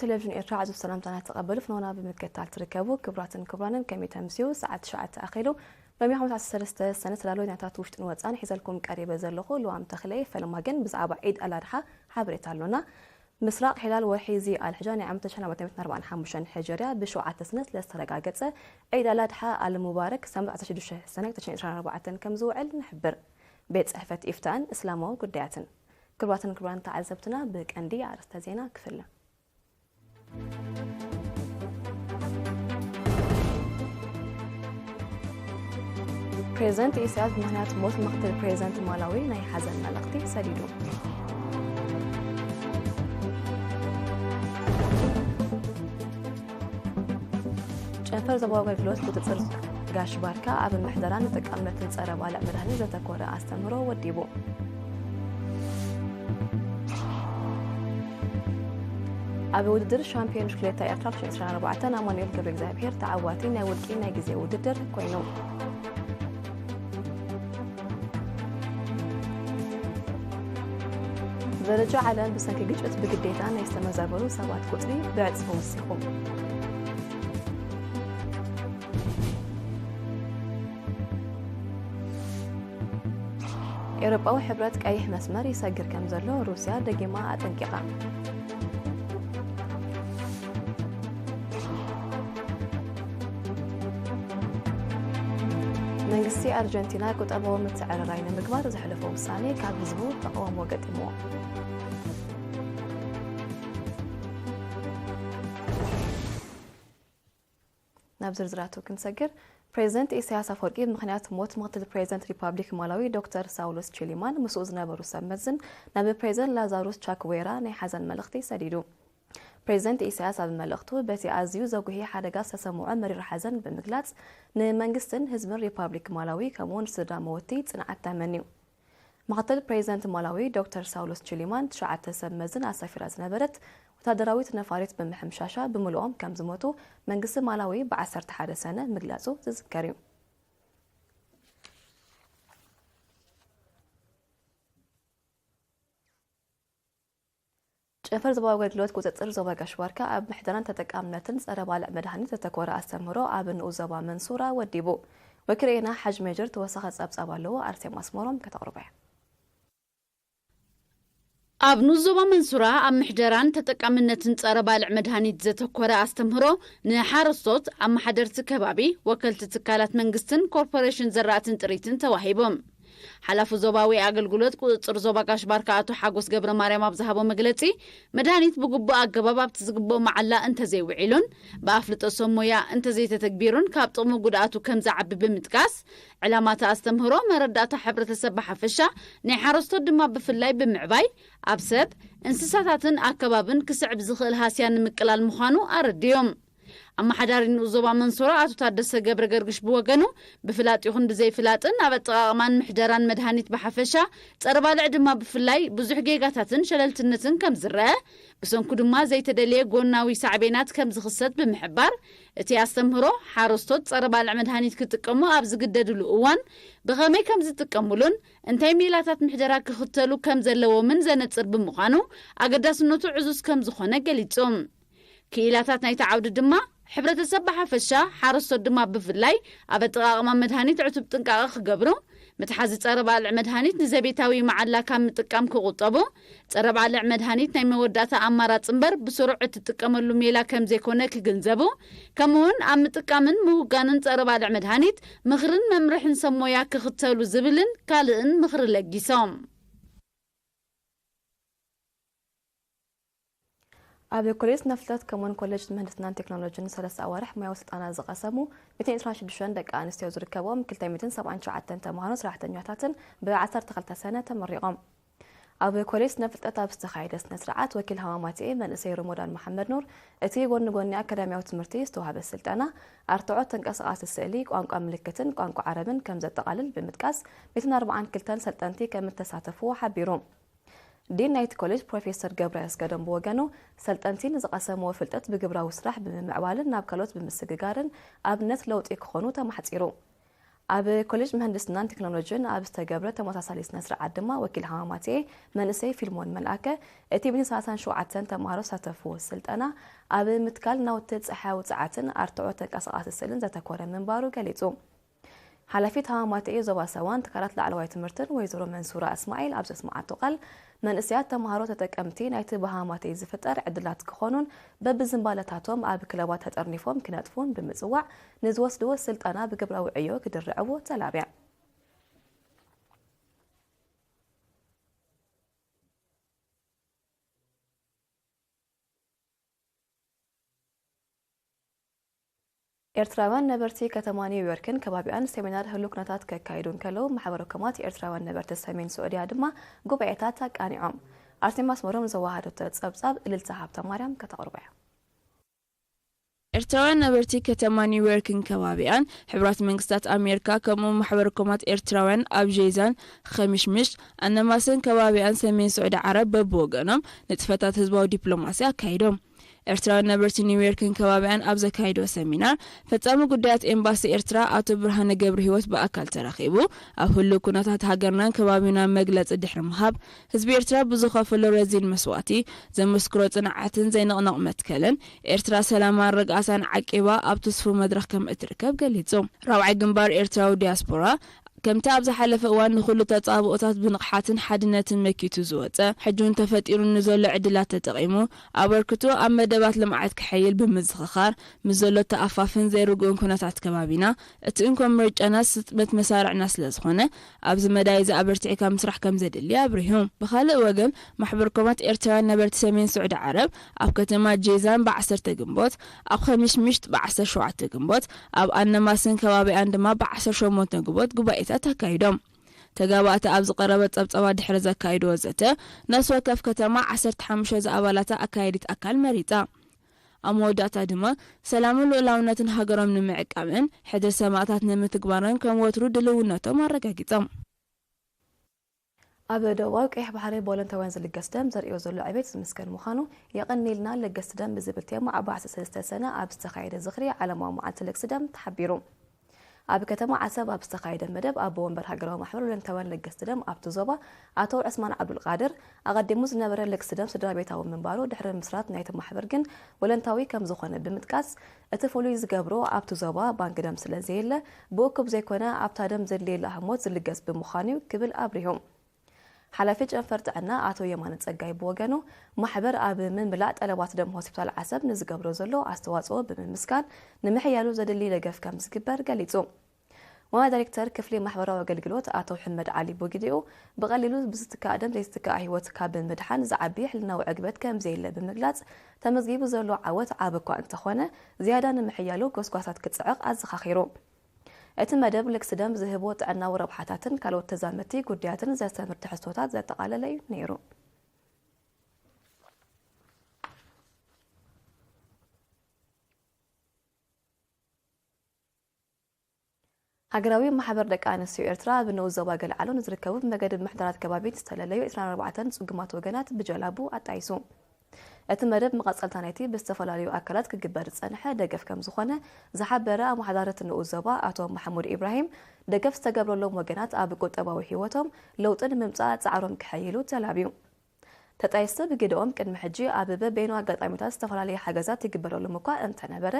ቴሌቪዥን ኤርትራ፣ ዕዙዝ ሰላምታና ተቐበሉ። ፍኖና ብምክትታል ትርከቡ ክቡራትን ክቡራንን፣ ከመይ ተምስዩ? ሰዓት ትሽዓተ ኣኺሉ። ሎሚ ሓሙስ ዓሰርተ ሰለስተ ሰነ ተዳለወ ዜናታት ውሽጥን ወጻን ሒዘልኩም ቀሪበ ዘለኹ ልዋም ተኽለ። ፈለማ ግን ብዛዕባ ዒድ ኣልኣድሓ ሓበሬታ ኣሎና። ምስራቕ ሒላል ወርሒ ዚ ኣልሕጃ ናይ ዓመት ሸን ኣርባዕተ ሚእትን ኣርባዓን ሓሙሽተን ሕጀርያ ብሸውዓተ ሰነ ስለዝተረጋገጸ፣ ዒድ ኣልኣድሓ ኣልሙባረክ ሰንበት ዓሰርተ ሽዱሽተ ሰነ ክልተ ሽሕን ዕስራን ኣርባዕተን ከም ዝውዕል ንሕብር። ቤት ጽሕፈት ኢፍታን እስላማዊ ጉዳያትን። ክቡራትን ክቡራን ተዓዘብትና፣ ብቀንዲ ኣርእስተ ዜና ክፍለ። ፕሬዝደንት ኢሳያስ ብምኽንያት ሞት ምኽትል ፕሬዝደንት ማላዊ ናይ ሓዘን መልእኽቲ ሰዲዱ። ጨንፈር ዞባዊ ኣገልግሎት ቁጽጽር ጋሽ ባርካ ኣብ ምሕደራን ተጠቃምነትን ጸረ ባልዕ መድሃኒት ዘተኮረ ኣስተምህሮ ወዲቡ። ኣብ ውድድር ሻምፒዮን ብሽክሌታ ኤርትራ ክልተ ሽሕን ዕስራን ኣርባዕተን ኣማኑኤል ገብረ እግዚኣብሔር ተዓዋቲ ናይ ውልቂ ናይ ግዜ ውድድር ኮይኑ። ደረጃ ዓለም ብሰንኪ ግጭት ብግዴታ ናይ ዝተመዛበሉ ሰባት ቁጽሪ ብዕጽፊ ወሲኹ። ኤውሮጳዊ ሕብረት ቀይሕ መስመር ይሰግር ከም ዘሎ ሩስያ ደጊማ ኣጠንቂቓ። መንግስቲ ኣርጀንቲና ቁጠባዊ ምትዕርራይ ንምግባር ዘሕለፎ ውሳኔ ካብ ህዝቡ ተቃውሞ ገጢምዎ። ናብ ዝርዝራቱ ክንሰግር፣ ፕሬዝደንት ኢሳያስ ኣፈወርቂ ብምኽንያት ሞት ምኽትል ፕሬዝደንት ሪፓብሊክ ማላዊ ዶክተር ሳውሎስ ቺሊማን ምስኡ ዝነበሩ ሰብ መዝን ናብ ፕሬዝደንት ላዛሩስ ቻክዌራ ናይ ሓዘን መልእኽቲ ሰዲዱ። ፕሬዝደንት ኢሳያስ ኣብ መልእኽቱ፣ በቲ ኣዝዩ ዘጉሂ ሓደጋ ዝተሰምዖ መሪር ሓዘን ብምግላጽ፣ ንመንግስትን ህዝብን ሪፓብሊክ ማላዊ ከምኡውን ስድራ መወቲ ጽንዓት ተመንዩ። ምኽትል ፕሬዝደንት ማላዊ ዶክተር ሳውሎስ ቺሊማን ትሽዓተ ሰብ መዝን ኣሳፊራ ዝነበረት ወታደራዊት ነፋሪት ብምሕምሻሻ ብምልኦም ከም ዝሞቱ መንግስቲ ማላዊ ብዓሰርተ ሓደ ሰነ ምግላጹ ዝዝከር እዩ። ጨንፈር ዞባዊ ኣገልግሎት ቁጽጽር ዞባ ጋሽ ባርካ ኣብ ምሕደራን ተጠቃምነትን ጸረ ባልዕ መድሃኒት ዘተኮረ ኣስተምህሮ ኣብ ንኡስ ዞባ መንሱራ ወዲቡ። ወኪል ሬና ሓጅ ሜጀር ተወሳኺ ጸብጻብ ኣለዎ፣ ኣርሴማ ኣስመሮም ከተቕርቦ እያ። ኣብ ንኡስ ዞባ መንሱራ ኣብ ምሕደራን ተጠቃምነትን ጸረ ባልዕ መድሃኒት ዘተኮረ ኣስተምህሮ ንሓረስቶት፣ ኣመሓደርቲ ከባቢ፣ ወከልቲ ትካላት መንግስትን ኮርፖሬሽን ዘራእትን ጥሪትን ተዋሂቦም። ሓላፊ ዞባዊ ኣገልግሎት ቁጽጽር ዞባ ጋሽ ባርካ ኣቶ ሓጎስ ገብረ ማርያም ኣብ ዝሃቦ መግለጺ፣ መድሃኒት ብግቡእ ኣገባብ ኣብቲ ዝግብኦ መዓላ እንተዘይውዒሉን ብኣፍልጦ ሰብ ሞያ እንተዘይተተግቢሩን ካብ ጥቕሚ ጉድኣቱ ከም ዝዓቢ ብምጥቃስ፣ ዕላማ እቲ ኣስተምህሮ መረዳእታ ሕብረተሰብ ብሓፈሻ፣ ናይ ሓረስቶት ድማ ብፍላይ ብምዕባይ፣ ኣብ ሰብ፣ እንስሳታትን ኣከባብን ክስዕብ ዝኽእል ሃስያ ንምቅላል ምዃኑ ኣረድዮም። ኣመሓዳሪ ንኡስ ዞባ መንሶራ ኣቶ ታደሰ ገብረ ገርግሽ ብወገኑ፣ ብፍላጥ ይኹን ብዘይፍላጥን ኣብ ኣጠቓቕማን ምሕደራን መድሃኒት ብሓፈሻ፣ ጸረ ባልዕ ድማ ብፍላይ ብዙሕ ጌጋታትን ሸለልትነትን ከም ዝረአ፣ ብሰንኩ ድማ ዘይተደልየ ጎናዊ ሳዕቤናት ከም ዝኽሰት ብምሕባር፣ እቲ ኣስተምህሮ ሓረስቶት ጸረ ባልዕ መድሃኒት ክጥቀሙ ኣብ ዝግደድሉ እዋን ብኸመይ ከም ዝጥቀሙሉን እንታይ ሜላታት ምሕደራ ክኽተሉ ከም ዘለዎምን ዘነጽር ብምዃኑ ኣገዳስነቱ ዕዙዝ ከም ዝኾነ ገሊጹ። ክኢላታት ናይቲ ዓውዲ ድማ ሕብረተሰብ ብሓፈሻ፣ ሓረስቶት ድማ ብፍላይ ኣብ ኣጠቓቕማ መድሃኒት ዕቱብ ጥንቃቐ ክገብሩ፣ መትሓዚ ጸረ ባልዕ መድሃኒት ንዘቤታዊ መዓላ ካብ ምጥቃም ክቑጠቡ፣ ጸረ ባልዕ መድሃኒት ናይ መወዳእታ ኣማራጺ እምበር ብስሩዕ እትጥቀመሉ ሜላ ከም ዘይኮነ ክግንዘቡ፣ ከምኡውን ኣብ ምጥቃምን ምውጋንን ጸረ ባልዕ መድሃኒት ምኽርን መምርሕን ሰብ ሞያ ክኽተሉ ዝብልን ካልእን ምኽሪ ለጊሶም። ኣብ ኮሌጅ ስነ ፍልጠት ከምኡውን ኮሌጅ ምህንድስናን ቴክኖሎጂን ሰለስተ ኣዋርሕ ሞያዊ ስልጠና ዝቐሰሙ ሚእትን ዕስራን ሽዱሽተን ደቂ ኣንስትዮ ዝርከቦም ክልተ ሚእትን ሰብዓን ትሽዓተን ተምሃሮን ሰራሕተኛታትን ብ ዓሰርተ ክልተ ሰነ ተመሪቖም። ኣብ ኮሌጅ ስነ ፍልጠት ኣብ ዝተኻየደ ስነ ስርዓት ወኪል ሃማማትኤ መንእሰይ ሮሞዳን መሓመድ ኑር፣ እቲ ጎኒ ጎኒ ኣካዳሚያዊ ትምህርቲ ዝተዋህበ ስልጠና ኣርትዖት፣ ተንቀሳቓሲ ስእሊ፣ ቋንቋ ምልክትን ቋንቋ ዓረብን ከም ዘጠቓልል ብምጥቃስ፣ ሚእትን ኣርባዓን ክልተን ሰልጠንቲ ከም እተሳተፍዎ ሓቢሩ። ዲን ናይቲ ኮሌጅ ፕሮፌሰር ገብረ ኣስገዶም ብወገኑ፣ ሰልጠንቲ ንዝቐሰምዎ ፍልጠት ብግብራዊ ስራሕ ብምምዕባልን ናብ ካልኦት ብምስግጋርን ኣብነት ለውጢ ክኾኑ ተማሕጺሩ። ኣብ ኮሌጅ ምህንድስናን ቴክኖሎጂን ኣብ ዝተገብረ ተመሳሳሊ ስነ ስርዓት ድማ ወኪል ሃማማቴ መንእሰይ ፊልሞን መልኣከ እቲ ብን ሰላሳን ሸውዓተን ተምሃሮ ዝሳተፍዎ ስልጠና ኣብ ምትካል ናውቲ ጸሓያዊ ጸዓትን ኣርትዖ ተንቀሳቓሲ ስእልን ዘተኮረ ምንባሩ ገሊጹ። ሓላፊት ሃማማቴ ዞባ ሳዋን ትካላት ላዕለዋይ ትምህርትን ወይዘሮ መንሱራ እስማኤል ኣብ ዘስመዓቶ ቃል መንእሰያት ተምሃሮ ተጠቀምቲ ናይቲ ብሃማማቴ ዝፍጠር ዕድላት ክኾኑን በብዝንባለታቶም ኣብ ክለባት ተጠርኒፎም ክነጥፉን ብምጽዋዕ ንዝወስድዎ ስልጠና ብግብራዊ ዕዮ ክድርዕዎ ተላብያ። ኤርትራውያን ነበርቲ ከተማ ኒውዮርክን ከባቢኣን ሰሚናር ህሉው ኩነታት ከካይዱ እንከለዉ፣ ማሕበረ ኮማት ኤርትራውያን ነበርቲ ሰሜን ስዑድያ ድማ ጉባኤታት ኣቃኒዖም። ኣርሴማ ኣስመሮም ዘወሃደቶ ጸብጻብ እልልታ ሃብተማርያም ከተቕርቦ እያ። ኤርትራውያን ነበርቲ ከተማ ኒውዮርክን ከባቢኣን፣ ሕቡራት መንግስታት ኣሜሪካ ከምኡ ማሕበረ ኮማት ኤርትራውያን ኣብ ጄዛን፣ ኸሚሽምሽ፣ ኣነማስን ከባቢኣን ሰሜን ስዑዲ ዓረብ በብወገኖም ንጥፈታት ህዝባዊ ዲፕሎማሲ ኣካይዶም። ኤርትራውያን ነበርቲ ኒውዮርክን ከባቢኣን ኣብ ዘካይዶ ሰሚናር፣ ፈጻሚ ጉዳያት ኤምባሲ ኤርትራ ኣቶ ብርሃነ ገብረሂወት ብኣካል ተረኺቡ፣ ኣብ ህሉው ኩነታት ሃገርናን ከባቢናን መግለጺ ድሕሪ ምሃብ፣ ህዝቢ ኤርትራ ብዝኸፈሎ ረዚን መስዋእቲ ዘመስክሮ ጽንዓትን ዘይንቕነቕ መትከልን፣ ኤርትራ ሰላማን ርግኣታን ዓቂባ ኣብ ትስፉው መድረኽ ከም እትርከብ ገሊጹ። ራብዓይ ግንባር ኤርትራዊ ዲያስፖራ፣ ከምቲ ኣብ ዝሓለፈ እዋን ንኹሉ ተጻብኦታት ብንቕሓትን ሓድነትን መኪቱ ዝወጸ፣ ሕጂ እውን ተፈጢሩ ንዘሎ ዕድላት ተጠቒሙ፣ ኣበርክቶ ኣብ መደባት ልምዓት ክሕይል ብምዝኽኻር፣ ምስ ዘሎ ተኣፋፍን ዘይርጉእን ኩነታት ከባቢና፣ እቲ እንኮ ምርጫና ስጥመት መሳርዕና ስለ ዝኾነ፣ ኣብዚ መዳይ እዚ ኣበርቲዕካ ምስራሕ ከም ዘድሊ ኣብሪሁ። ብኻልእ ወገን፣ ማሕበር ኮማት ኤርትራውያን ነበርቲ ሰሜን ስዑዲ ዓረብ ኣብ ከተማ ጄዛን ብ ዓሰርተ ግንቦት፣ ኣብ ኸሚሽ ምሽት ብ ዓሰርተ ሸውዓተ ግንቦት፣ ኣብ ኣነማስን ከባቢኣን ድማ ብ ዓሰርተ ሸሞንተ ግንቦት ጉባኤታት ኣካይዶም። ተጋባእቲ ኣብ ዝቐረበ ጸብጸባ ድሕሪ ዘካይድዎ ዘተ፣ ነፍሲ ወከፍ ከተማ ዓሰርተ ሓሙሽተ ዝኣባላታ ኣካያዲት ኣካል መሪጻ። ኣብ መወዳእታ ድማ፣ ሰላምን ልኡላውነትን ሃገሮም ንምዕቃብን ሕድሪ ሰማእታት ንምትግባርን ከም ወትሩ ድልውነቶም ኣረጋጊጾም። ኣብ ደቡባዊ ቀይሕ ባሕሪ ብቮለንታውያን ዝልገስ ደም ዘርእዮ ዘሎ ዕቤት ዝምስገን ምዃኑ የቐንየልና ለገስቲ ደም ብዝብል ቴማ ኣብ ዓሰርተ ሰለስተ ሰነ ኣብ ዝተኻየደ ዝኽሪ ዓለማዊ መዓልቲ ለግሲ ደም ተሓቢሩ። ኣብ ከተማ ዓሰብ ኣብ ዝተኻየደ መደብ ኣቦ ወንበር ሃገራዊ ማሕበር ቮለንታውያን ለገስቲ ደም ኣብቲ ዞባ ኣቶ ዑስማን ዓብዱልቃድር ኣቐዲሙ ዝነበረ ለግሲ ደም ስድራ ቤታዊ ምንባሩ ድሕሪ ምስራት ናይቲ ማሕበር ግን ቮለንታዊ ከም ዝኾነ ብምጥቃስ እቲ ፍሉይ ዝገብሮ ኣብቲ ዞባ ባንክ ደም ስለ ዘየለ ብእኩብ ዘይኮነ ኣብታ ደም ዘድልየላ ህሞት ዝልገስ ብምዃኑ'ዩ ክብል ኣብሪሁ። ሓላፊ ጨንፈር ጥዕና ኣቶ የማነ ጸጋይ ብወገኑ፣ ማሕበር ኣብ ምምላእ ጠለባት ደም ሆስፒታል ዓሰብ ንዝገብሮ ዘሎ ኣስተዋጽኦ ብምምስጋን፣ ንምሕያሉ ዘድሊ ደገፍ ከም ዝግበር ገሊጹ። ዋና ዳይሬክተር ክፍሊ ማሕበራዊ ኣገልግሎት ኣቶ ሕመድ ዓሊ ብግዲኡ፣ ብቐሊሉ ብዝትካእ ደም ዘይትካእ ህይወት ካብ ምድሓን ዝዓቢ ሕልናዊ ዕግበት ከም ዘየለ ብምግላጽ፣ ተመዝጊቡ ዘሎ ዓወት ዓቢ እኳ እንተኾነ፣ ዝያዳ ንምሕያሉ ጎስጓሳት ክጽዕቕ ኣዘኻኺሩ። እቲ መደብ ልግሲ ደም ዝህቦ ጥዕናዊ ረብሓታትን ካልኦት ተዛመድቲ ጉዳያትን ዘስተምህር ትሕዝቶታት ዘጠቓለለ እዩ ነይሩ። ሃገራዊ ማሕበር ደቂ ኣንስትዮ ኤርትራ ኣብ ንኡስ ዞባ ገልዓሎ ንዝርከቡ ብመገዲ ምሕደራት ከባቢ ዝተለለዩ ዕስራን ኣርባዕተን ጽጉማት ወገናት ብጀላቡ ኣጣይሱ። እቲ መደብ መቐጸልታ ናይቲ ብዝተፈላለዩ ኣካላት ክግበር ዝጸንሐ ደገፍ ከም ዝኾነ ዝሓበረ ኣመሓዳሪ እቲ ንኡስ ዞባ ኣቶ ማሕሙድ ኢብራሂም፣ ደገፍ ዝተገብረሎም ወገናት ኣብ ቁጠባዊ ህይወቶም ለውጢ ንምምጻእ ጻዕሮም ክሕይሉ ተላብዩ። ተጣየስቲ ብግደኦም፣ ቅድሚ ሕጂ ኣብ በበይኑ ኣጋጣሚታት ዝተፈላለየ ሓገዛት ይግበረሎም እኳ እንተነበረ፣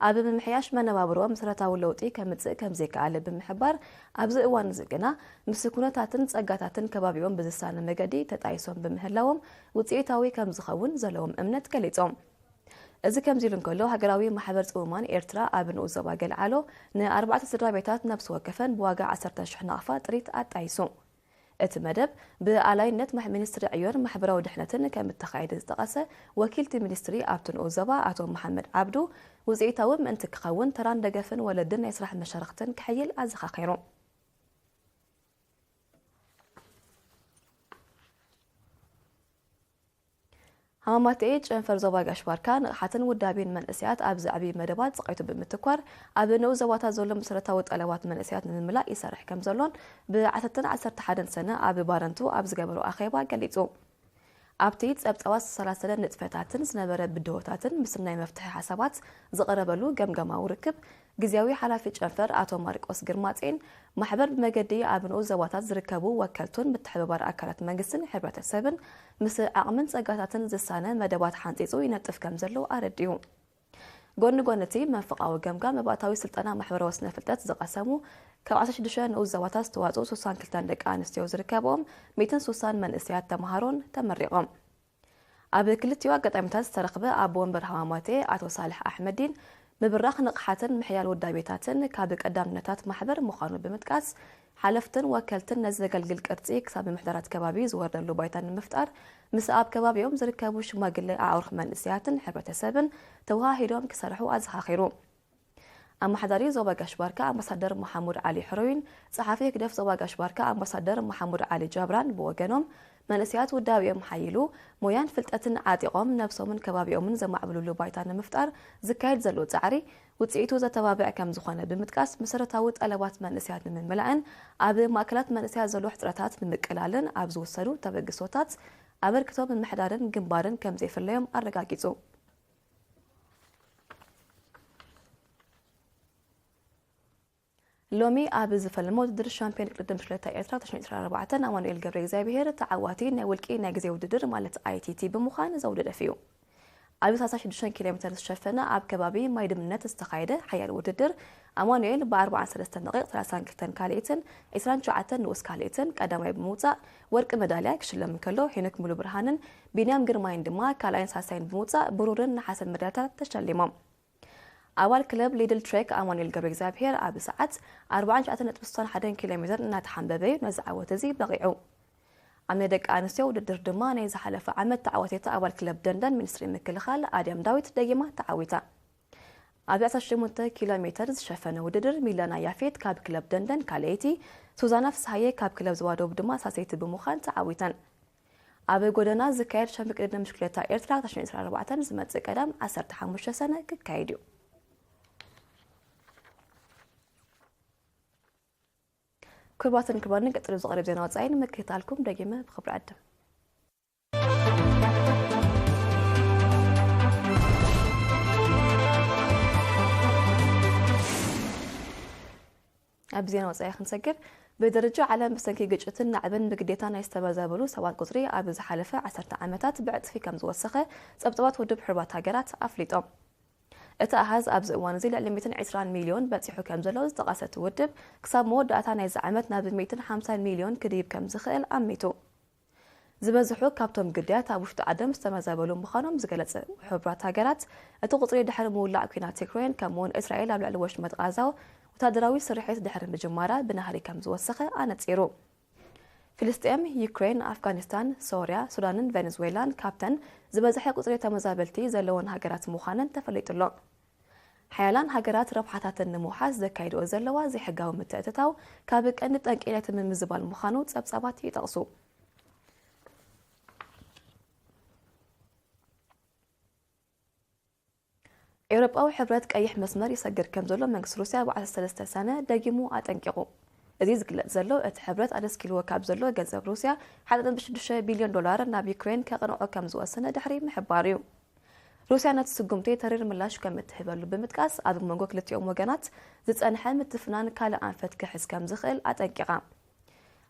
ኣብ ምምሕያሽ መነባብሮኦም መሰረታዊ ለውጢ ከምጽእ ከም ዘይከኣለ ብምሕባር፣ ኣብዚ እዋን እዚ ግና ምስ ኩነታትን ጸጋታትን ከባቢኦም ብዝሳነ መገዲ ተጣይሶም ብምህላዎም ውጽኢታዊ ከም ዝኸውን ዘለዎም እምነት ገሊጾም። እዚ ከምዚ ኢሉ እንከሎ፣ ሃገራዊ ማሕበር ጽውማን ኤርትራ ኣብ ንኡስ ዞባ ገልዓሎ ንኣርባዕተ ስድራ ቤታት ነፍሲ ወከፈን ብዋጋ ዓሰርተ ሽሕ ናቕፋ ጥሪት ኣጣይሱ። እቲ መደብ ብኣላይነት ምሕ-፣ ሚኒስትሪ ዕዮን ማሕበራዊ ድሕነትን ከም እተኻየደ ዝጠቐሰ ወኪልቲ ሚኒስትሪ ኣብቲ ንኡስ ዞባ ኣቶ መሓመድ ዓብዱ፣ ውጽኢታዊ ምእንቲ ክኸውን ተራን ደገፍን ወለድን ናይ ስራሕ መሻርኽትን ክሕይል ኣዘኻኺሩ። ሃማማተኤ ጨንፈር ዞባ ጋሽ ባርካ ንቕሓትን ውዳቤን መንእሰያት ኣብ ዘዕብይ መደባት ጸቒጡ ብምትኳር፣ ኣብ ንኡስ ዞባታት ዘሎ መሰረታዊ ጠለባት መንእሰያት ንምምላእ ይሰርሕ ከም ዘሎን ብ ዓሰርተ ዓሰርተ ሓደን ሰነ ኣብ ባረንቱ ኣብ ዝገበሮ ኣኼባ ገሊጹ። ኣብቲ ጸብጻባት ዝተሰላሰለ ንጥፈታትን ዝነበረ ብድሆታትን ምስናይ መፍትሒ ሓሳባት ዝቐረበሉ ገምገማዊ ርክብ፣ ግዝያዊ ሓላፊ ጨንፈር ኣቶ ማርቆስ ግርማጼን ማሕበር ብመገዲ ኣብ ንኡስ ዞባታት ዝርከቡ ወከልቱን ምትሕብባር ኣካላት መንግስትን ሕብረተሰብን ምስ ዓቕምን ጸጋታትን ዝሳነ መደባት ሓንጺጹ ይነጥፍ ከም ዘሎ ኣረዲኡ። ጎኒ ጎኒ እቲ መንፈቓዊ ገምጋም መባእታዊ ስልጠና ማሕበራዊ ስነ ፍልጠት ዝቐሰሙ ካብ ዓሰርተ ሽዱሽተ ንኡስ ዞባታት ዝተዋጽኡ ስሳን ክልተን ደቂ ኣንስትዮ ዝርከብኦም ሚእትን ስሳን መንእሰያት ተምሃሮን ተመሪቖም። ኣብ ክልቲኡ ኣጋጣሚታት ዝተረኽበ ኣቦ ወንበር ሃማማቴ ኣቶ ሳልሕ ኣሕመዲን ምብራኽ ንቕሓትን ምሕያል ውዳቤታትን ካብ ቀዳምነታት ማሕበር ምዃኑ ብምጥቃስ፣ ሓለፍትን ወከልትን ነዚ ዘገልግል ቅርጺ ክሳብ ምምሕዳራት ከባቢ ዝወርደሉ ባይታ ንምፍጣር ምስ ኣብ ከባቢኦም ዝርከቡ ሽማግለ ኣዕሩኽ መንእሰያትን ሕብረተሰብን ተወሃሂዶም ክሰርሑ ኣዘኻኺሩ። ኣመሓዳሪ ዞባ ጋሽ ባርካ ኣምባሳደር መሓሙድ ዓሊ ሕሩይን ጸሓፊ ህግደፍ ዞባ ጋሽ ባርካ ኣምባሳደር መሓሙድ ዓሊ ጃብራን ብወገኖም፣ መንእሰያት ውዳቤኦም ሓይሉ ሞያን ፍልጠትን ዓጢቖም ነብሶምን ከባቢኦምን ዘማዕብሉሉ ባይታ ንምፍጣር ዝካየድ ዘሎ ጻዕሪ ውጽኢቱ ዘተባብዕ ከም ዝኾነ ብምጥቃስ፣ መሰረታዊ ጠለባት መንእሰያት ንምምላእን ኣብ ማእከላት መንእሰያት ዘሎ ሕጽረታት ንምቅላልን ኣብ ዝውሰዱ ተበግሶታት ኣበርክቶ ምምሕዳርን ግንባርን ከም ዘይፍለዮም ኣረጋጊጹ። ሎሚ ኣብ ዝፈለመ ውድድር ሻምፒዮን ቅድድም ብሽክለታ ኤርትራ ክልተ ሽሕን ዕስራን ኣርባዕተን ኣማኑኤል ገብረ እግዚኣብሄር ተዓዋቲ ናይ ውልቂ ናይ ግዜ ውድድር ማለት ኣይቲቲ ብምዃን ዘውዲ ደፊኡ። ኣብ ሰላሳ ሽዱሽተ ኪሎ ሜተር ዝሸፈነ ኣብ ከባቢ ማይ ድምነት ዝተኻየደ ሓያል ውድድር ኣማኑኤል ብ ኣርባዓን ሰለስተን ደቂቕ ሰላሳን ክልተን ካልኢትን ዕስራን ትሽዓተን ንኡስ ካልኢትን ቀዳማይ ብምውጻእ ወርቂ መዳልያ ክሽለም እንከሎ፣ ሄኖክ ሙሉ ብርሃንን ቢንያም ግርማይን ድማ ካልኣይን ሳልሳይን ብምውጻእ ብሩርን ነሓስን መዳልያታት ተሸሊሞም። ኣባል ክለብ ሊድል ትሬክ ኣማኑኤል ገብረ እግዚኣብሄር ኣብ ሰዓት ኣርባዓን ትሽዓተን ነጥቢ ስሳን ሓደን ኪሎ ሜተር እናተሓንበበ እዩ ነዚ ዓወት እዚ በቒዑ። ኣብ ናይ ደቂ ኣንስትዮ ውድድር ድማ ናይ ዝሓለፈ ዓመት ተዓዋቲት ኣባል ክለብ ደንደን ሚኒስትሪ ምክልኻል ኣድያም ዳዊት ደጊማ ተዓዊታ። ኣብ ዕስራን ሸሞንተን ኪሎ ሜተር ዝሸፈነ ውድድር ሚለና ያፌት ካብ ክለብ ደንደን ካልኣይቲ፣ ሱዛና ፍስሃየ ካብ ክለብ ዞባ ደቡብ ድማ ሳሰይቲ ብምዃን ተዓዊተን። ኣብ ጎደና ዝካየድ ሻምፒዮን ቅድድም ብሽክለታ ኤርትራ ክልተ ሽሕን ዕስራን ኣርባዕተን ዝመጽእ ቀዳም ዓሰርተ ሓሙሽተ ሰነ ክካየድ እዩ። ክቡራትን ክቡራንን፣ ቀጺሉ ዝቐርብ ዜና ወጻኢ ንምክትታልኩም ደጊመ ብኽብሪ ዕድም። ኣብ ዜና ወጻኢ ክንሰግር፣ ብደረጃ ዓለም ብሰንኪ ግጭትን ናዕብን ብግዴታ ናይ ዝተመዛበሉ ሰባት ቁጽሪ ኣብ ዝሓለፈ ዓሰርተ ዓመታት ብዕጽፊ ከም ዝወሰኸ ጸብጻባት ውድብ ሕቡራት ሃገራት ኣፍሊጦም። እቲ ኣሃዝ ኣብዚ እዋን እዚ ልዕሊ ሚእትን ዕስራን ሚልዮን በጺሑ ከም ዘሎ ዝጠቐሰ እቲ ውድብ፣ ክሳብ መወዳእታ ናይዚ ዓመት ናብ ሚእትን ሓምሳን ሚልዮን ክድይብ ከም ዝኽእል ኣሚቱ። ዝበዝሑ ካብቶም ግዳያት ኣብ ውሽጢ ዓዶም ዝተመዛበሉ ምዃኖም ዝገለጸ ሕቡራት ሃገራት፣ እቲ ቁጽሪ ድሕሪ ምውላዕ ኲናት ዩክሬን ከምኡ'ውን እስራኤል ኣብ ልዕሊ ወሽመጥ ቓዛ ወታደራዊ ስርሒት ድሕሪ ምጅማራ ብናህሪ ከም ዝወሰኸ ኣነጺሩ። ፍልስጤም፣ ዩክሬን፣ ኣፍጋኒስታን፣ ሶርያ፣ ሱዳንን ቬኔዙዌላን ካብተን ዝበዝሐ ቁጽሪ ተመዛበልቲ ዘለወን ሃገራት ምዃነን ተፈሊጡ ኣሎ። ሓያላን ሃገራት ረብሓታተን ንምውሓስ ዘካይድኦ ዘለዋ ዘይሕጋዊ ምትእትታው ካብ ቀንዲ ጠንቂ ናይቲ ምምዝባል ምዃኑ ጸብጻባት ይጠቕሱ። ኤውሮጳዊ ሕብረት ቀይሕ መስመር ይሰግር ከም ዘሎ መንግስቲ ሩስያ ብ ዓሰርተ ሰለስተ ሰነ ደጊሙ ኣጠንቂቑ። እዚ ዝግለጽ ዘሎ፣ እቲ ሕብረት ኣደስኪልዎ ካብ ዘሎ ገንዘብ ሩስያ ሓደ ነጥቢ ሽዱሽተ ቢልዮን ዶላር ናብ ዩክሬን ከቕንዖ ከም ዝወሰነ ድሕሪ ምሕባሩ እዩ። ሩስያ ነቲ ስጉምቲ ተሪር ምላሽ ከም እትህበሉ ብምጥቃስ፣ ኣብ መንጎ ክልቲኦም ወገናት ዝጸንሐ ምትፍናን ካልእ ኣንፈት ክሕዝ ከም ዝኽእል ኣጠንቂቓ።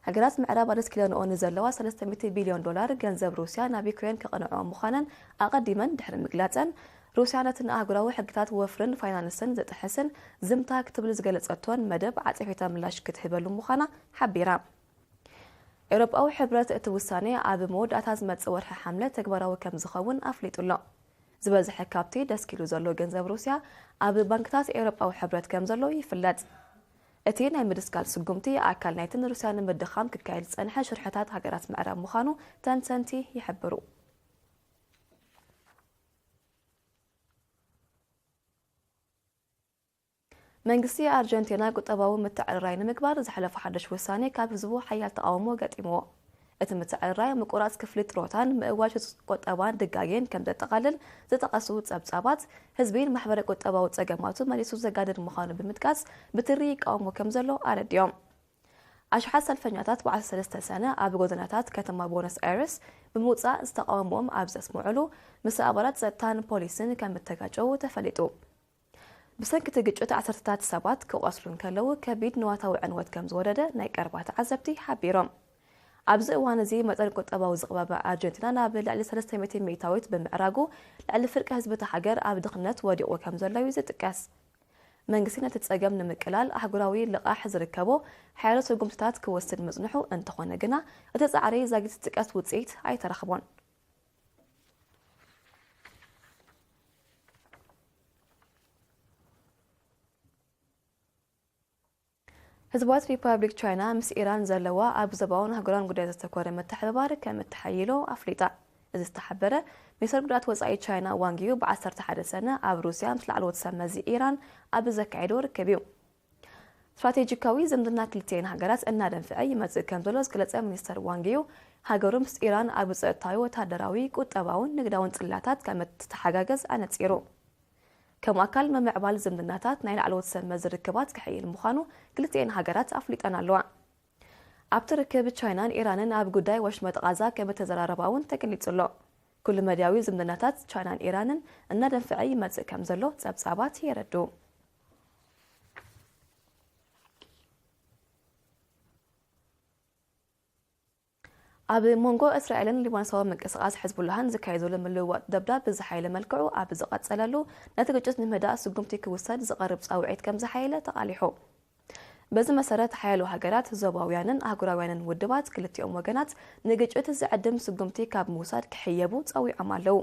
ሃገራት ምዕራብ ኣደስኪለንኦ ንዘለዋ ሰለስተ ሚእቲ ቢልዮን ዶላር ገንዘብ ሩስያ ናብ ዩክሬን ከቕንዖ ምዃነን ኣቐዲመን ድሕሪ ምግላጸን፣ ሩስያ ነቲ ንኣህጉራዊ ሕግታት ወፍርን ፋይናንስን ዝጥሕስን ዝምታ ክትብል ዝገለጸቶን መደብ ዓጸፌታ ምላሽ ክትህበሉ ምዃና ሓቢራ። ኤውሮጳዊ ሕብረት እቲ ውሳኔ ኣብ መወዳእታ ዝመጽእ ወርሒ ሓምለ ተግባራዊ ከም ዝኸውን ኣፍሊጡ ኣሎ። ዝበዝሐ ካብቲ ደስኪሉ ዘሎ ገንዘብ ሩስያ ኣብ ባንክታት ኤውሮጳዊ ሕብረት ከም ዘሎ ይፍለጥ። እቲ ናይ ምድስካል ስጉምቲ ኣካል ናይቲ ንሩስያ ንምድኻም ክካየድ ዝጸንሐ ሽርሕታት ሃገራት ምዕራብ ምዃኑ ተንተንቲ ይሕብሩ። መንግስቲ ኣርጀንቲና ቁጠባዊ ምትዕርራይ ንምግባር ዘሕለፎ ሓድሽ ውሳኔ ካብ ህዝቡ ሓያል ተቓውሞ ገጢምዎ። እቲ ምትዕርራይ ምቁራጽ ክፍሊት ጥሮታን ምእዋጅ ህጹጽ ቁጠባን ድጋጌን ከም ዘጠቓልል ዝጠቐሱ ጸብጻባት፣ ህዝቢ ንማሕበረ ቁጠባዊ ጸገማቱ መሊሱ ዘጋድድ ምዃኑ ብምጥቃስ ብትሪ ይቃወሞ ከም ዘሎ ኣረዲኦም። ኣሽሓት ሰልፈኛታት ብዓሰርተ ሰለስተ ሰነ ኣብ ጎደናታት ከተማ ቦነስ ኣይረስ ብምውጻእ ዝተቃወሞኦም ኣብ ዘስምዑሉ፣ ምስ ኣባላት ጸጥታን ፖሊስን ከም እተጋጨዉ ተፈሊጡ። ብሰንኪ እቲ ግጭት ዓሰርተታት ሰባት ክቆስሉ እንከለዉ፣ ከቢድ ንዋታዊ ዕንወት ከም ዝወረደ ናይ ቀረባ ተዓዘብቲ ሓቢሮም። ኣብዚ እዋን እዚ፣ መጠን ቁጠባዊ ዝቕባበ ኣርጀንቲና ናብ ልዕሊ ሰለስተ ሚእቲ ሚእታዊት ብምዕራጉ፣ ልዕሊ ፍርቂ ህዝቢ እታ ሃገር ኣብ ድኽነት ወዲቑ ከም ዘሎ እዩ ዝጥቀስ። መንግስቲ ነቲ ጸገም ንምቅላል ኣህጉራዊ ልቓሕ ዝርከቦ ሓያሎ ስጉምትታት ክወስድ ምጽንሑ፣ እንተኾነ ግና፣ እቲ ጻዕሪ ዛጊት ዝጥቀስ ውጽኢት ኣይተረኽቦን። ህዝባዊት ሪፓብሊክ ቻይና ምስ ኢራን ዘለዋ ኣብ ዞባውን ኣህጉራውን ጉዳይ ዘተኮረ ምትሕብባር ከም እተሓይሎ ኣፍሊጣ። እዚ ዝተሓበረ፣ ሚኒስተር ጉዳያት ወጻኢ ቻይና ዋንግ ዩ ብዓሰርተ ሓደ ሰነ ኣብ ሩስያ ምስ ላዕለዎት ሰብ መዚ ኢራን ኣብ ዘካየዶ ርክብ እዩ። ስትራቴጂካዊ ዝምድና ክልቲኤን ሃገራት እናደንፍዐ ይመጽእ ከም ዘሎ ዝገለጸ ሚኒስተር ዋንግ ዩ፣ ሃገሩ ምስ ኢራን ኣብ ጸጥታዊ፣ ወታደራዊ፣ ቁጠባውን ንግዳውን ጽላታት ከም እትተሓጋገዝ ኣነጺሩ። ከም ኣካል ምምዕባል ዝምድናታት፣ ናይ ላዕለዎት ሰብ መዚ ርክባት ክሕይል ምዃኑ ክልቲኤን ሃገራት ኣፍሊጠን ኣለዋ። ኣብቲ ርክብ፣ ቻይናን ኢራንን ኣብ ጉዳይ ወሽመጥ ቓዛ ከም እተዘራረባ እውን ተገሊጹ ኣሎ። ኩሉ መዳያዊ ዝምድናታት ቻይናን ኢራንን እናደንፍዐ ይመጽእ ከም ዘሎ ጸብጻባት የረድኡ። ኣብ መንጎ እስራኤልን ሊባኖሳዊ ምንቅስቓስ ሕዝቡላህን ዝካየድ ዘሎ ምልውዋጥ ደብዳብ ብዝሓየለ መልክዑ ኣብ ዝቐጸለሉ፣ ነቲ ግጭት ንምህዳእ ስጉምቲ ክውሰድ ዝቐርብ ጻውዒት ከም ዝሓየለ ተቓሊሑ። በዚ መሰረት፣ ሓያሎ ሃገራት፣ ዞባውያንን ኣህጉራውያንን ውድባት፣ ክልቲኦም ወገናት ንግጭት ዝዕድም ስጉምቲ ካብ ምውሳድ ክሕየቡ ጸዊዖም ኣለዉ።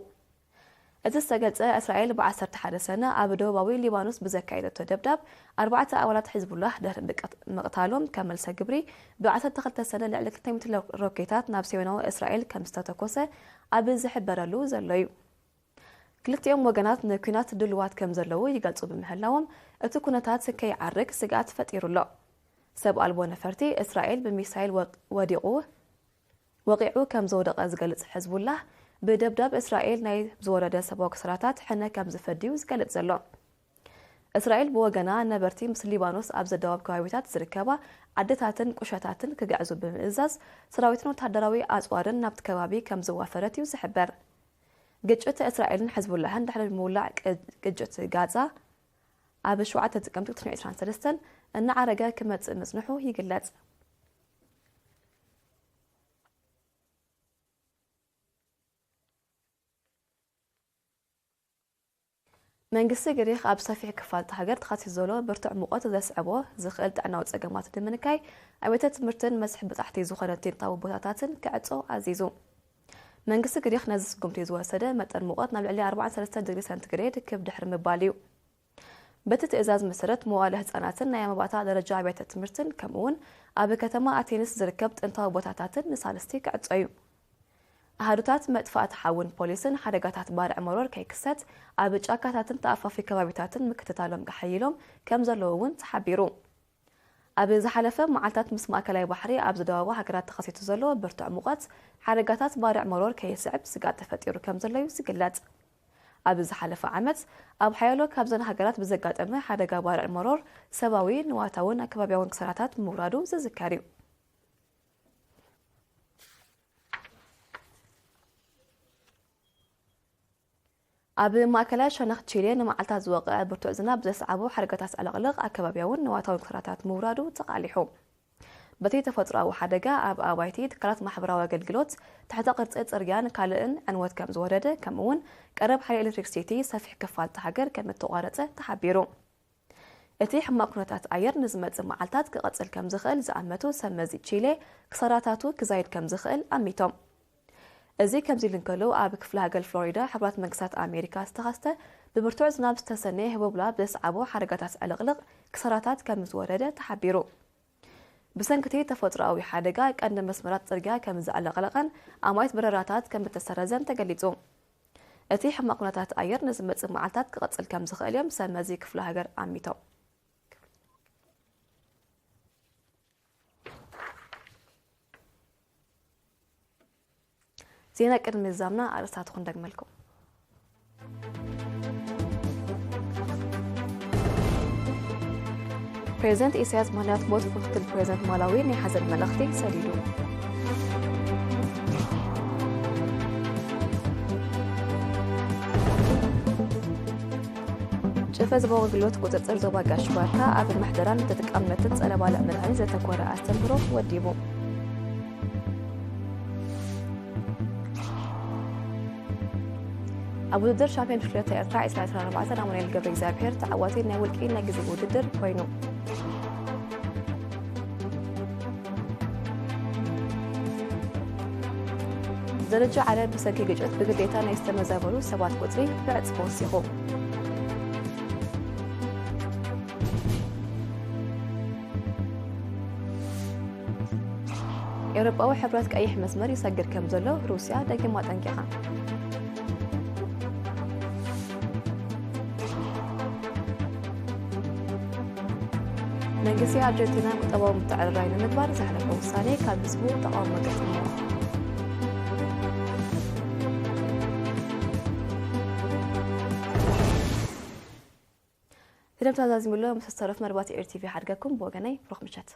እዚ ዝተገልጸ፣ እስራኤል ብዓሰርተ ሓደ ሰነ ኣብ ደቡባዊ ሊባኖስ ብዘካየደቶ ደብዳብ፣ ኣርባዕተ ኣባላት ሕዝቡላህ ድሕሪ ምቅት-፣ ምቕታሎም ከም መልሰ ግብሪ፣ ብዓሰርተ ክልተ ሰነ ልዕሊ ክልተ ሚእቲ ሎ-፣ ሮኬታት ናብ ሰሜናዊ እስራኤል ከም ዝተተኮሰ ኣብ ዝሕበረሉ ዘሎ እዩ። ክልቲኦም ወገናት ንኲናት ድሉዋት ከም ዘለዉ ይገልጹ ብምህላዎም፣ እቲ ኩነታት ከይዓርግ ስግኣት ፈጢሩ ኣሎ። ሰብ ኣልቦ ነፈርቲ እስራኤል ብሚሳይል ወ-፣ ወዲቑ፣ ወቒዑ ከም ዘውደቐ ዝገልጽ ሕዝቡላህ፣ ብደብዳብ እስራኤል ናይ ዝወረደ ሰብኣዊ ክሳራታት ሕነ ከም ዝፈድዩ ዝገልጽ ዘሎ። እስራኤል ብወገና፣ ነበርቲ ምስ ሊባኖስ ኣብ ዘደዋብ ከባቢታት ዝርከባ ዓድታትን ቁሸታትን ክግዕዙ ብምእዛዝ፣ ሰራዊትን ወተሃደራዊ ኣጽዋርን ናብቲ ከባቢ ከም ዘዋፈረት እዩ ዝሕበር። ግጭት እስራኤልን ሕዝቡላህን ድሕሪ ምውላዕ፣ ቅ-፣ ግጭት ጋዛ ኣብ ሸውዓተ ጥቅምቲ ክልተ ሺሕ ዕስራን ሰለስተን እናዓረገ ክመጽእ ምጽንሑ ይግለጽ። መንግስቲ ግሪኽ ኣብ ሰፊሕ ክፋል እታ ሃገር ተኸሲቱ ዘሎ ብርቱዕ ሙቐት ዘስዕቦ ዝኽእል ጥዕናዊ ጸገማት ንምንካይ፣ ኣብያተ ትምህርትን መስሕብ በጻሕቲ ዝኾነ ቴንታዊ ቦታታትን ክዕጾ ኣዚዙ። መንግስቲ ግሪኽ ነዚ ስጉምቲ ዝወሰደ፣ መጠን ሙቐት ናብ ልዕሊ ኣርባዓን ሰለስተን ዲግሪ ሰንቲግሬድ ክብ ድሕሪ ምባል እዩ። በቲ ትእዛዝ መሰረት፣ መዋእለ ህጻናትን ናይ መባእታ ደረጃ ኣብያተ ትምህርትን፣ ከምኡ'ውን ኣብ ከተማ ኣቴንስ ዝርከብ ጥንታዊ ቦታታትን ንሳልስቲ ክዕጾ እዩ። ኣሃዱታት መጥፋእቲ ሓውን ፖሊስን ሓደጋታት ባርዕ መሮር ከይክሰት ኣብ ጫካታትን ተኣፋፊ ከባቢታትን ምክትታሎም ከሐይሎም ከም ዘለዉ እውን ተሓቢሩ። ኣብ ዝሓለፈ መዓልታት ምስ ማእከላይ ባሕሪ ኣብ ዝደዋወ ሃገራት ተኸሲቱ ዘሎ ብርቱዕ ሙቐት ሓደጋታት ባርዕ መሮር ከየስዕብ ስግኣት ተፈጢሩ ከም ዘሎ እዩ ዝግለጽ። ኣብ ዝሓለፈ ዓመት ኣብ ሓያሎ ካብዘን ሃገራት ብዘጋጠመ ሓደጋ ባርዕ መሮር ሰብኣዊ፣ ንዋታውን ኣከባቢያውን ክሳራታት ምውራዱ ዝዝከር እዩ። ኣብ ማእከላይ ሸነኽ ቺሌ ንመዓልታት ዝወቕዐ ብርቱዕ ዝናብ ዘስዓቦ ሓደጋታት ዕልቕልቕ ኣከባብያውን ንዋታውን ክሳራታት ምውራዱ ተቓሊሑ። በቲ ተፈጥሮኣዊ ሓደጋ ኣብ ኣባይቲ፣ ትካላት ማሕበራዊ ኣገልግሎት፣ ትሕተ ቅርጺ ጽርግያን ካልእን ዕንወት ከም ዝወረደ፣ ከምኡ'ውን ቀረብ ሓይሊ ኤሌክትሪክሲቲ ሰፊሕ ክፋል እታ ሃገር ከም እተቋረጸ ተሓቢሩ። እቲ ሕማቕ ኩነታት ኣየር ንዝመጽእ መዓልታት ክቐጽል ከም ዝኽእል ዝኣመቱ ሰብ መዚ ቺሌ፣ ክሳራታቱ ክዛይድ ከም ዝኽእል ኣሚቶም። እዚ ከምዚ ኢሉ እንከሎ፣ ኣብ ክፍለ ሃገር ፍሎሪዳ ሕቡራት መንግስታት ኣሜሪካ ዝተኸስተ ብብርቱዕ ዝናብ ዝተሰነየ ህቦብላ ብዘስዓቦ ሓደጋታት ዕልቕልቕ ክሳራታት ከም ዝወረደ ተሓቢሩ። ብሰንኪ እቲ ተፈጥሮኣዊ ሓደጋ፣ ቀንዲ መስመራት ጽርግያ ከም ዘዕለቕለቐን ኣማኢት በረራታት ከም እተሰረዘን ተገሊጹ። እቲ ሕማቕ ኩነታት ኣየር ንዝመጽእ መዓልታት ክቐጽል ከም ዝኽእል እዮም ሰብ መዚ ክፍለ ሃገር ኣሚቶም። ዜና ቅድሚ ምዝዛምና ኣርእስታቱ ክንደግመልኩም። ፕሬዚደንት ኢሳያስ ምኽንያት ሞት ምክትል ፕሬዚደንት ማላዊ ናይ ሓዘን መልእኽቲ ሰዲዱ። ጭፈ ዞባዊ ኣገልግሎት ቁፅፅር ዞባ ጋሽ ባርካ ኣብ ምሕደራን ተጠቃምነትን ፀረ ባልዕ መድሃኒት ዘተኮረ ኣስተምህሮ ወዲቡ። ኣብ ውድድር ሻምፒዮን ብሽክሌታ ኤርትራ ዕስራ ዕስራን ኣርባዕተን ኣማኑኤል ገብረ እግዚኣብሔር ተዓዋቲ ናይ ውልቂ ናይ ግዜ ውድድር ኮይኑ። ደረጃ ዓለም ብሰንኪ ግጭት ብግዴታ ናይ ዝተመዛበሉ ሰባት ቁጽሪ ብዕጽፊ ወሲኹ። ኤውሮጳዊ ሕብረት ቀይሕ መስመር ይሰግር ከም ዘሎ ሩስያ ደጊማ ኣጠንቂቓ። መንግስቲ ኣርጀንቲና ቁጠባዊ ምትዕርራይ ንምግባር ዘሕለፎ ውሳኔ ካብ ህዝቡ ተቓውሞ ገጢምዎ። ፊልም ተዛዚሙሎ ምስ ዝተረፍ መርባት ኤር ቲቪ ሓድገኩም ብወገነይ ብሩኽ ምሸት።